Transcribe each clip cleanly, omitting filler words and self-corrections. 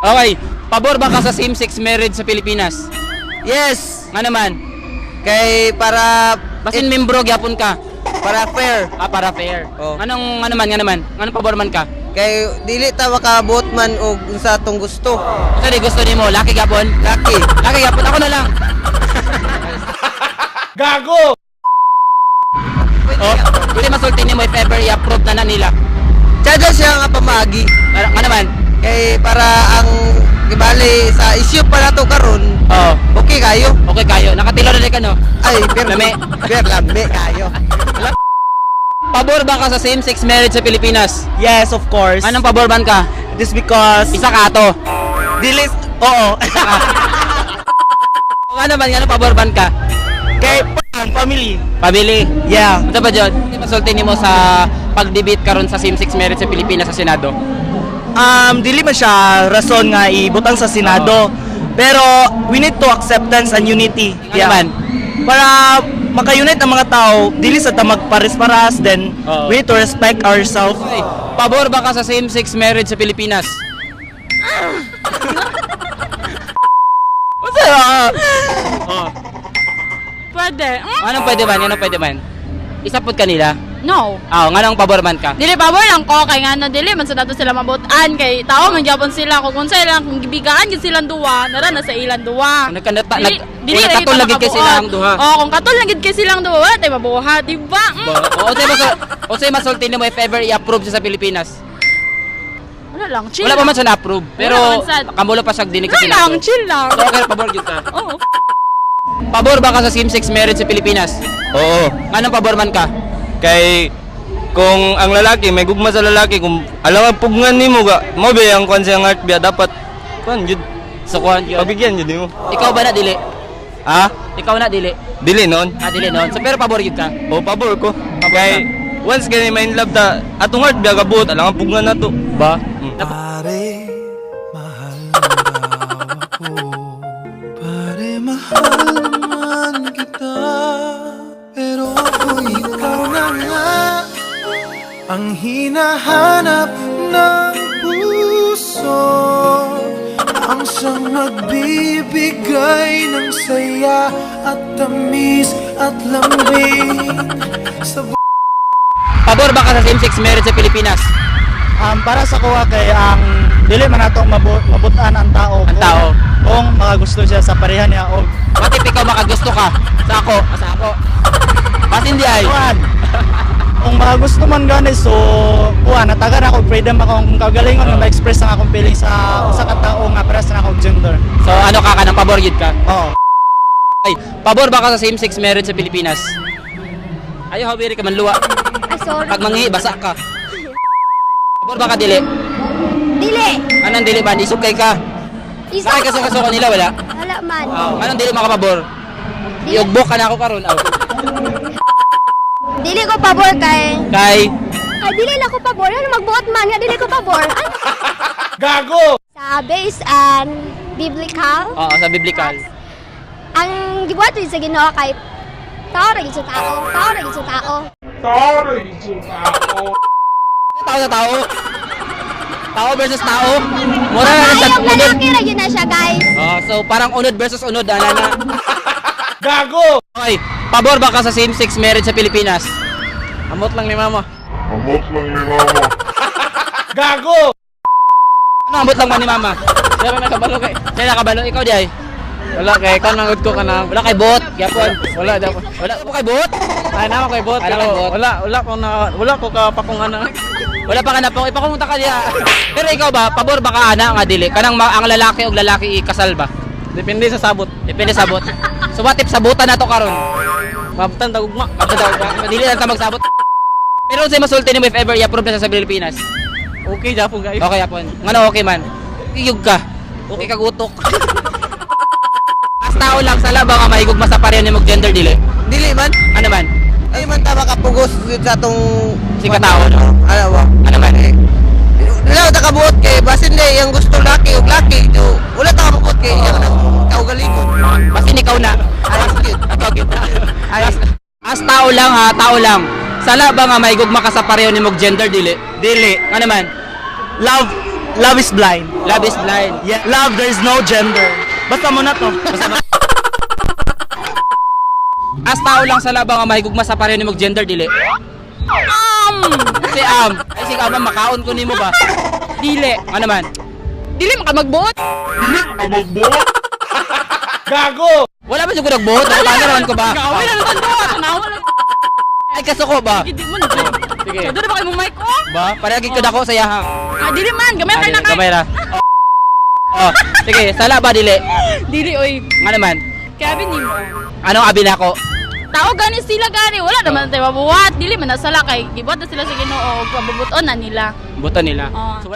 Okay, pabor ba ka sa same-sex marriage sa Pilipinas? Yes! Nga naman, Kay para basin membro gyapon ka. Para fair. Ah, para fair. Oh. Anong nga naman, nga naman? Nganong pabor man ka? Kay dili ta makabuot man og unsa atong gusto. Unsa di gusto nimo? Laki gyapon? Laki. Laki gyapon ako na lang. Gago! Oh, pwede masulti nimo if ever i-approve na na nila. Tsada siya nga pamaagi. Para, nga naman. Kay para ang gibali sa issue pa nato karon. Oh, Okay kayo. okay kayo. Nakatilo na rin ka, no? Ay, pero Lami. Pero lami kayo. Pabor ba ka sa same-sex marriage sa Pilipinas? Yes, of course. Anong pabor man ka? It is because Isa ka ato. Dili, oo. Nga naman, anong pabor man ka? Kay family. Pabili. Yeah. Ano ba dyan? Masulti nimo sa pag-debate karon sa same-sex marriage sa Pilipinas sa Senado. Dili man siya rason nga ibutang sa Senado. Pero we need to acceptance and unity. Nga naman. Para maka-unite ang mga tao, dili sa ta magpares-paras, then Oo. we need to respect ourselves. Okay. Pabor ba ka sa same-sex marriage sa Pilipinas? What's up? Oh. Pwede. Anong pwede man? Anong pwede man? Isa pod kanila. No. Ah, nganong pabor man ka? Dili pabor lang ko kay ngano dili man sa nato sila mabutan kay tao man gyapon sila kung unsay lang kung gibigaan gyud silang duwa nara na sa ilang duwa. Kung nagkanata- Dili kung lagi nagkatol ta lagi kay sila ang duha. Oh, kung katol lang gid kay silang duha wala tay mabuhat, di ba? O unsay masulti nimo if ever i-approve siya sa Pilipinas? Wala lang, chill. Wala pa man siya na-approve, pero Wala pa man sad. kamulo pa siya dinig sa Wala lang, Senado. chill lang. So okay, pabor gyud ka. Oo. Pabor ba ka sa same-sex marriage sa Pilipinas? Oo. Anong pabor man ka? Kay kung ang lalaki may gugma sa lalaki, kung alam ang pugngan nimo ga mo ba ang kwan siyang heart biya dapat kwan jud So kuan yun. pabigyan jud nimo. Ikaw ba na dili? Ha? Ikaw na dili? Dili noon. Ah, dili noon. So pero pabor gyud ka. O pabor ko. Kay once gani may in love ta atong heart biya gabuot alam ang pugngan nato. Ba? Pare, mahal mo daw ako. Pare, mahal naman kita. Pero kung ikaw na nga ang hinahanap ng puso, ang siyang magbibigay ng saya at tamis at lambing sa Pabor ba ka sa same-sex marriage sa Pilipinas? Para sa kuha kay ang dili man nato mabutan ang tao. Ang tao. Kung makagusto siya sa pareha niya o What if ikaw makagusto ka? Sa ako, ah, sa ako. Basin di ay. kuan. Kung makagusto man gani, so kuan natagan ako freedom akong kagalingon nga ma-express ang akong feeling sa usa ka tawo nga para sa akong gender. So ano ka ng pabor gyud ka? Oo. Ay, pabor ba ka sa same-sex marriage sa Pilipinas? Ayo hawiri ka man luwa. Ay, sorry. Pag manghi basa ka. Pabor ba ka dili? Dili. Anong dili ba? Isog kay ka. Isa. Sakay ka sa kasuko nila wala? Wala man. Oh, anong dili makapabor? Dili, Iugbok ka na ako karon. Aw. dili ko pabor kay Kay Ay, dili lang ko pabor. Ano magbuot man nga dili ko pabor. Ano? Gago! Sa based on biblical, Oo, sa biblical. ang gibuhat yun sa Ginoo kay tao ra gyud sa tao, tao ra gyud sa tao. Tao sa tao. Tao versus tao. Mura na sa Ayaw unod. lalaki ra gyud na siya, guys. Oh, so parang unod versus unod ana na. Gago! Okay, pabor ba ka sa same-sex marriage sa Pilipinas? Amot lang ni mama. Gago! Ano ambot lang ba ni mama? Siya ra nakabalo kay. Siya nakabalo ikaw di ay. Wala kay kan mangud ko kana. Wala kay bot, gyapon. Wala daw. Wala po kay bot. Ay na kay bot Ay, na kay bot. wala wala ko na wala ko ka pakong ana. Wala pa ka na pong ipakumunta ka diha. Pero ikaw ba, pabor ba ka ana nga dili? Kanang ang lalaki og lalaki ikasal ba? Depende sa sabot. Depende sa bot. So what if sabutan na to karon? Mabutan tagugma. Mabutan ba? Dili lang ta magsabot. Pero unsay masulti nimo if ever i-approve na siya sa Pilipinas? Okay japon guys. Okay apon. Ngano okay man? Iyog ka. Okay kag utok. As tao lang sa labang nga mahigugma sa pareho nimo gender dili. Dili man. Ano man? Ay man ta makapugos yun sa atong Si katao no. Ano ba? Ano man? Wala ta kabuot kay basin di yang gusto laki og laki do. Wala ta kabuot kay iyang nang kaugalingon. Basin ikaw na. Ay, cute. Ikaw gyud. Ay. As tao lang ha, tao lang. Sala ba nga mahigugma ka sa pareho nimo gender dili? Dili. Ano man? Love Love is blind. Love is blind. Yeah. Love, there is no gender. Basta mo na to. As tao lang sa labang nga mahigugma sa pareho nimo gender dili. Si am, ay si am makaon ko nimo ba? Dili. Ano man? Dili man ka magbuot. Gago! Wala ba siguro nagbuot? Ano naman ko ba? Gawin na lang duwa. Tanawa lang. Ay kasuko ba? Hindi mo na. Sige. Doon ba kayo mong mic oh? Ba? Pareha gid ko dako sa yaha. Ah, dili man. Gamay kayo na kayo. Gamay ra. Oh. Sige, sala ba dili? Dili oy. Nga naman. Kevin nimo. Anong abi nako? Tao gani sila gani wala naman tayo mabuhat. Dili man nasala kay gibuhat na sila sa Ginoo ug pabubuton na nila. Buto nila. Oh. So,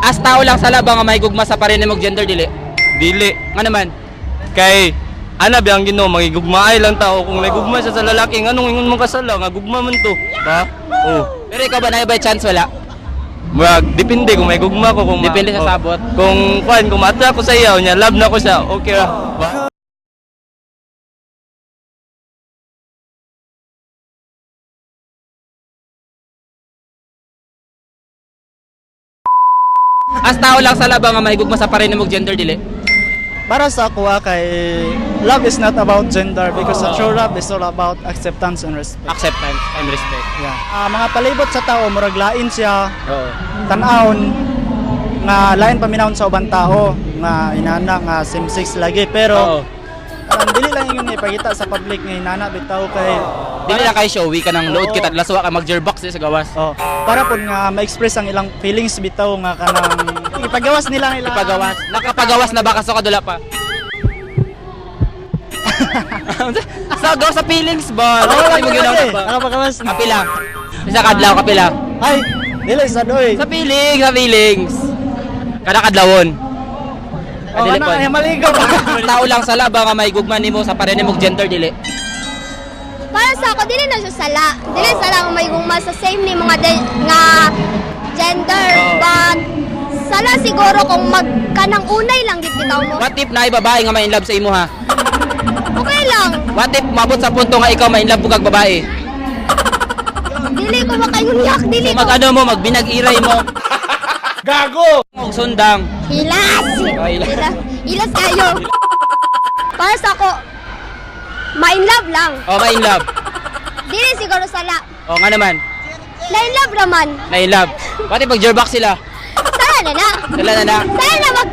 as tao lang sa labang nga mahigugma sa pareho nimo gender dili. Dili. Nga naman. Kay ana ba ang Ginoo magigugmaay lang tao kung nagugma siya sa lalaki nganong ingon mo kasala nga gugma man to. Ba? Oh. Pero ikaw ba na by chance wala? Murag depende kung may gugma ko kung Depende sa oh. sabot. Kung kuan kung ma-attract ko sa iya unya love na ko siya. Okay ra. Ba? As tao lang sa labang nga mahigugma sa pareho nimo gender dili. Para sa ako ah, kay love is not about gender because a true love is all about acceptance and respect. Acceptance and respect. Yeah. Ah, mga palibot sa tao murag lain siya Oo. tan-awon nga lain paminawon sa ubang tao nga inana nga same sex lagi Oo. pero parang dili lang yun ipakita sa public nga inana bitaw kay Dili na kay showy ka ng load kita laswa ka mag-gearbox sa gawas. oh, para pud nga ma-express ang ilang feelings bitaw nga kanang ipagawas nila ang ilang Ipagawas. Nakapagawas na ba kaso kadula pa? Sa gawas sa feelings ba? Oo, Ay, mo lagi ginawa kasi. ba? Nakapagawas na. Kapila. Isa kadlaw, kapila. Ay, dili sa doy. Sa feelings, sa feelings. Kada kadlawon. Oh, Dili ano, po. ay, maligo pa. Tao lang sa labang nga may gugma nimo sa pareho nimong gender dili. Para sa ako dili na siya sala. Dili sala ang may gugma sa same ni mga nga gender but sala siguro kung mag kanang unay lang gid bitaw mo. What if naay babae nga ma-in love sa imo ha? Okay lang. What if mabot sa punto nga ikaw ma-in love kag babae? Dili ko makayunyak, dili So ko. mag-ano mo, magbinag-iray mo, Gago! og sundang. Hilas! Oh, hilas. Hilas. Hilas kayo. Para sa ako, ma-in love lang. O ma-in love. Dili siguro sala. O nga naman, Na-in love raman. na-in love. What if mag-gearbox sila? Sala na na. Sala na na. Sala na mag...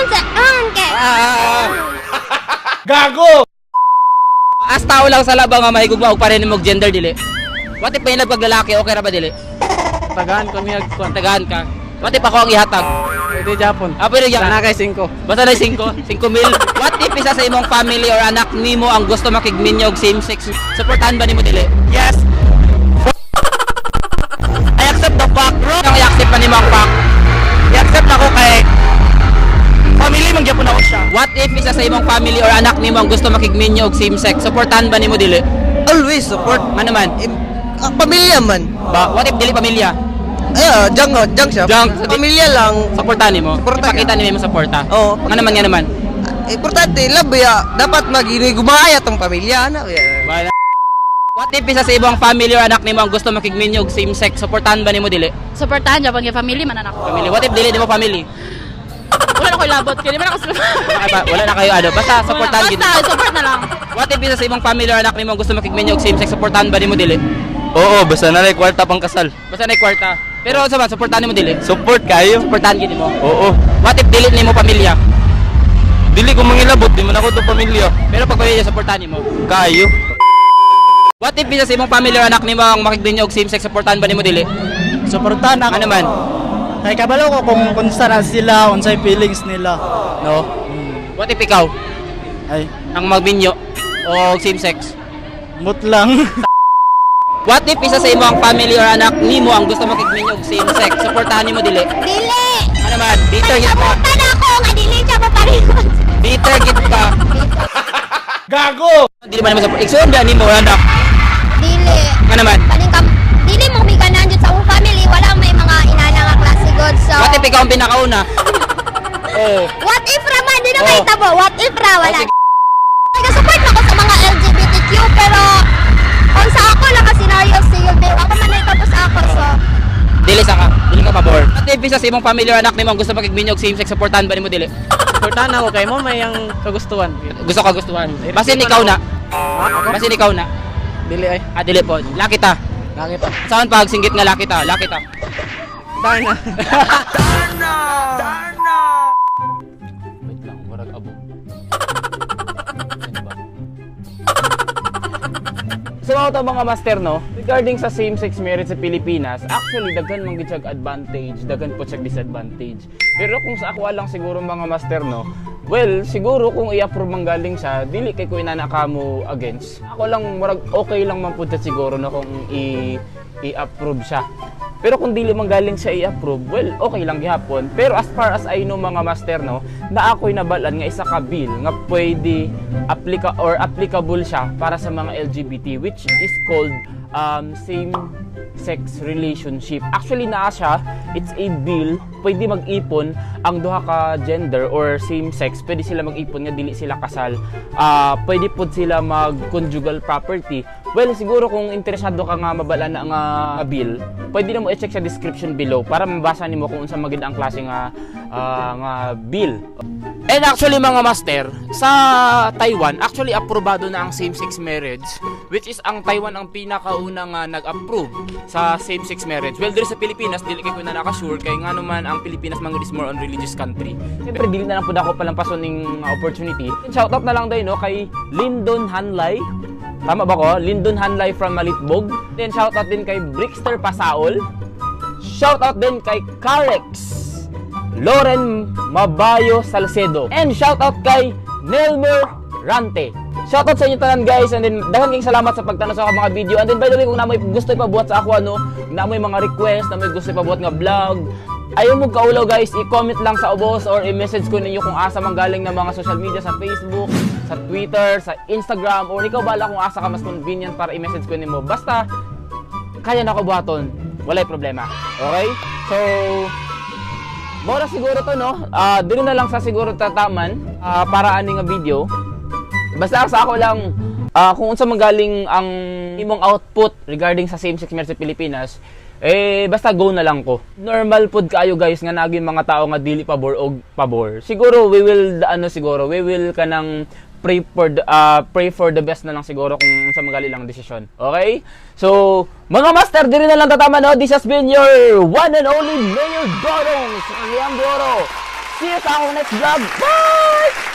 sa, kay. Ah, ah, ah. Gago! As tao lang sa labang nga mahigugma og pareho nimong gender dili. What if may love kag lalaki, okay ra ba dili? Tagaan ko niya kuan. Tagaan ka. What if ako ang ihatag? Pwede Japon. Ah, pwede Japon. Sana kay 5. Basta na 5, 5 mil. What if isa sa imong family or anak nimo ang gusto makigminyo og same sex? Suportahan ba nimo dili? Yes. I accept the fact, bro. Ang i-accept pa nimo ang fact. I-accept ako kay family man gyapon ako siya. What if isa sa imong family or anak nimo ang gusto makigminyo og same sex? Suportahan ba nimo dili? Always support. Nga naman. Ah, pamilya man. Ba, what if dili pamilya? Ay, junk, oh, junk siya. Junk. Pamilya lang. Suportahan nimo. Suporta Ipakita nimo imong suporta. Oo. Nga naman, nga naman. Importante, love ya. Dapat magigumaya tong pamilya ana. Wala. What if isa sa ibang family or anak nimo ang gusto makigminyo og same sex? Suportahan ba nimo dili? Suportahan Japon kay family man anak ko. Family. What if dili nimo family? Wala na ko ilabot kay di man ako sila. Wala, wala na kayo ano. Basta suportahan gid. Basta support na lang. What if isa sa ibang family or anak nimo ang gusto makigminyo og same sex? Suportahan ba nimo dili? Oo, basta na kwarta pang kasal. Basta na kwarta. Pero sa ba suportahan nimo dili? Support kayo. Suportahan gid nimo. Oo. What if dili nimo pamilya? Dili ko mangilabot, di man ako to pamilya. Pero pag pamilya suportahan nimo. Kayo. What if isa sa imong family or anak nimo ang makigminyo og same sex? Suportahan ba nimo dili? Suportahan ako. Nga naman. Kay kabalo ko kung kunsa na sila, unsay feelings nila. No. What if ikaw Ay, ang magminyo og same sex? mut lang. What if isa sa imong family or anak nimo ang gusto makigminyo og same sex? Suportahan nimo dili? Dili. Ano man, bitter gid ka. Kamutan ako nga dili siya maparehon. Bitter gid ka. Gago! Dili man nimo support. Igsuon ba nimo or anak? Dili. Nga naman. Kaning kam dili mo may ganahan jud sa akong family, wala may mga inana nga klase god. So, What if ikaw ang pinakauna? Oh. what if ra man di na Oh. mahitabo? What if ra wala. Oh, sige. Nag-support ako sa mga LGBTQ pero kung sa ako lang ka scenario single babe, ako man nahitabo sa ako. So, Dili sa ka, dili ka pabor. At if sa imong family or anak nimo ang gusto makigminyo og same sex, supportahan ba nimo dili? Suportahan ako kay mo may ang kagustuhan. Gusto ka gustuhan. Basin ikaw na. Basin ikaw na. Dili ay. Ah, dili po. Laki ta. Langit pa. Saan pag singgit nga laki ta? Laki ta. Darna. Wait lang, warag abo. Ano ba? So mga to mga master no, regarding sa same-sex marriage sa Pilipinas, actually daghan man gid siyag advantage, daghan po siyag disadvantage. Pero kung sa ako lang siguro mga master no, well, siguro kung i-approve man galing siya, dili kay ko inana kamo against. Ako lang murag okay lang man pud siguro no kung i-approve siya. Pero kung dili man galing siya i-approve, well, okay lang gihapon. Pero as far as I know mga master no, na ako'y nabalan nga isa ka bill nga pwede aplika or applicable siya para sa mga LGBT, which is called same sex relationship. Actually naa siya, it's a bill, pwede mag-ipon ang duha ka gender or same sex, pwede sila mag-ipon nga dili sila kasal. Ah, pwede pud sila mag conjugal property. Well, siguro kung interesado ka nga mabala na nga bill, pwede na mo i-check sa description below para mabasa nimo kung unsa magid ang klase nga nga bill. And actually mga master, sa Taiwan, actually aprobado na ang same-sex marriage, which is ang Taiwan ang pinakauna nga nag-approve sa same-sex marriage. Well, diri sa Pilipinas, dili kay ko na naka-sure kay nga naman ang Pilipinas man gud is more on religious country. Siyempre dili na lang pud ako palampason ning opportunity. Shout out na lang day no kay Lyndon Hanlay. Tama ba ko? Lyndon Hanlay from Malitbog. Then shout out din kay Brickster Pasaol. Shout out din kay Carex Loren Mabayo Salcedo. And shout out kay Nelmer Rante. Shout out sa inyo tanan guys, and then daghan kayong salamat sa pagtanaw sa akong mga video. And then by the way, kung namoy gusto ipabuhat sa ako ano, namoy mga request, namoy gusto ipabuhat nga vlog, ayaw mo kaulaw guys, i-comment lang sa ubos or i-message ko ninyo kung asa man galing na mga social media sa Facebook, sa Twitter, sa Instagram, or ikaw bala kung asa ka mas convenient para i-message ko nimo. Basta kaya na ko buhaton, walay problema. Okay? So, mora siguro to no. Ah, dili na lang sa siguro tataman para ani nga video. Basta sa ako lang kung unsa man galing ang imong output regarding sa same-sex marriage sa Pilipinas, eh basta go na lang ko. Normal pud kaayo guys nga naging mga tao nga dili pabor og pabor. Siguro we will ano siguro, we will kanang pray for the best na lang siguro kung unsa man gali lang desisyon. Okay? So, mga master, diri na lang tatama no. This has been your one and only Mayor Dorong sa Cagayan de Oro. See you sa akong next vlog. Bye!